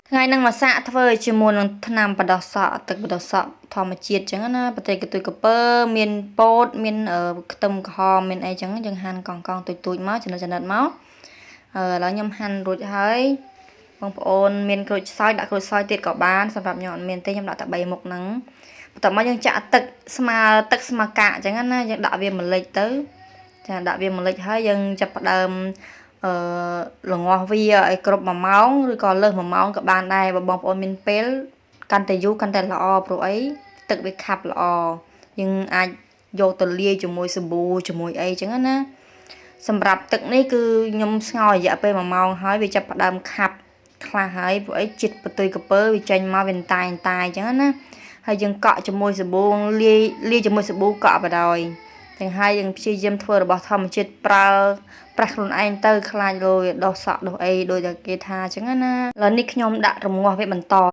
ថ្ងៃហ្នឹងមកសាកធ្វើជាមួយនឹងថ្នាំបណ្ដោះសក់ទឹកបណ្ដោះសក់ធម្មជាតិចឹងណាប្រទេសកន្ទុយក្រពើមានពោតមានខ្ទឹមក្រហមមានអីចឹងយើងហាន់កង់កង់ទូចទូចមកចំណិតចំណិតមកឥឡូវខ្ញុំហាន់រួចហើយបងប្អូនមានក្រូចសើចដាក់ក្រូចសើចទៀតក៏បានសម្រាប់ខ្ញុំអត់មានទេខ្ញុំដាក់តែ3មុខហ្នឹងបន្ទាប់មកយើងចាក់ទឹកស្មើទឹកស្មើកាកអញ្ចឹងណាយើងដាក់វាម្លិចទៅចាដាក់វាម្លិចហើយយើងចាប់ផ្ដើមអឺរងាស់វាឲ្យគ្រប់1ម៉ោងឬក៏លើស1ម៉ោងក៏បានដែរបើបងប្អូនមានពេលកាន់តែយូរកាន់តែល្អព្រោះអីទឹកវាខាប់ល្អយើងអាចយកទៅលាយជាមួយសាប៊ូជាមួយអីចឹងណាសម្រាប់ទឹកនេះគឺខ្ញុំស្ងោររយៈពេល1ម៉ោងហើយវាចាប់ផ្ដើមខាប់ខ្លះហើយព្រោះអីជាតិបន្ទុយក្រពើវាចេញមកវាតាយតាយចឹងណាហើយយើងកក់ជាមួយសាប៊ូលាយលាយជាមួយសាប៊ូកក់បដ ாய் ទាំងហើយយើងព្យាយាមធ្វើរបស់ធម្មជាតិប្រើប្រាស់ខ្លួនឯងទៅខ្លាចលុយដោះសក់ដោះអីដូចតែគេថាអញ្ចឹងណាឥឡូវនេះខ្ញុំដាក់រងាស់វាបន្ត